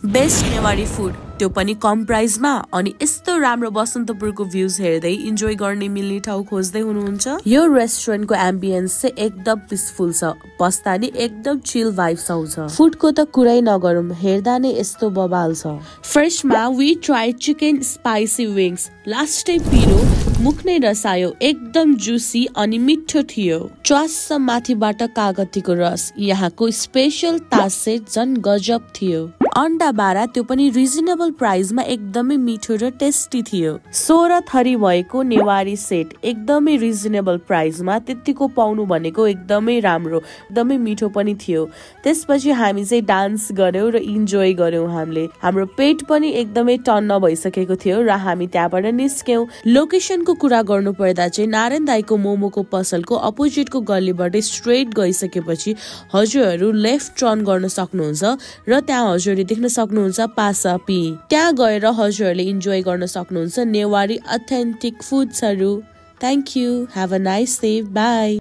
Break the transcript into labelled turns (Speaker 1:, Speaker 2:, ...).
Speaker 1: Best Newari food त्यो पनि कम प्राइसमा अनि यस्तो राम्रो बसन्तपुरको भ्यूज हेर्दै इन्जोय गर्ने मिल्ने ठाउँ खोज्दै हुनुहुन्छ। यो रेस्टुरेन्टको एम्बियन्स चाहिँ एकदम पिसफुल छ, बस्दा नि एकदम चिल भाइब्स आउँछ। फुडको त कुरै नगरौँ, हेर्दा नै यस्तो बबाल छ। फर्स्टमा we try chicken spicy wings, लास्टै पिरो, मुख नै रसायो, एकदम जुसी अनि मिठो थियो। च्वास्स माथिबाट कागतीको रस, यहाँको स्पेशल तासे झन् गजब थियो। अन्डा बारा त्यो पनि रिजनेबल प्राइसमा एकदमै मिठो र टेस्टी थियो। 16 थरी भएको नेवारी सेट एकदमै रिजनेबल प्राइसमा त्यतिको पाउनु भनेको एकदमै राम्रो, एकदमै मिठो पनि थियो। त्यसपछि हामी चाहिँ डान्स गर्यौं र इन्जोय गर्यौं। हाम्रो पेट पनि एकदमै टन्न भइसकेको थियो र हामी त्यहाँबाट निस्क्यौं। लोकेसनको कुरा गर्नु पर्दा चाहिँ नारायण दाईको मोमोको पसलको अपोजिटको गल्लीबाट स्ट्रेट गइसकेपछि हजुरहरू लेफ्ट टर्न गर्न सक्नुहुन्छ र त्यहाँ हजुरले देख्न सक्नुहुन्छ पासा पी। त्यहाँ गएर हजुरहरूले इन्जोय गर्न सक्नुहुन्छ नेवारी अथेन्टिक फुड्सहरू। Thank you, have a nice day, by.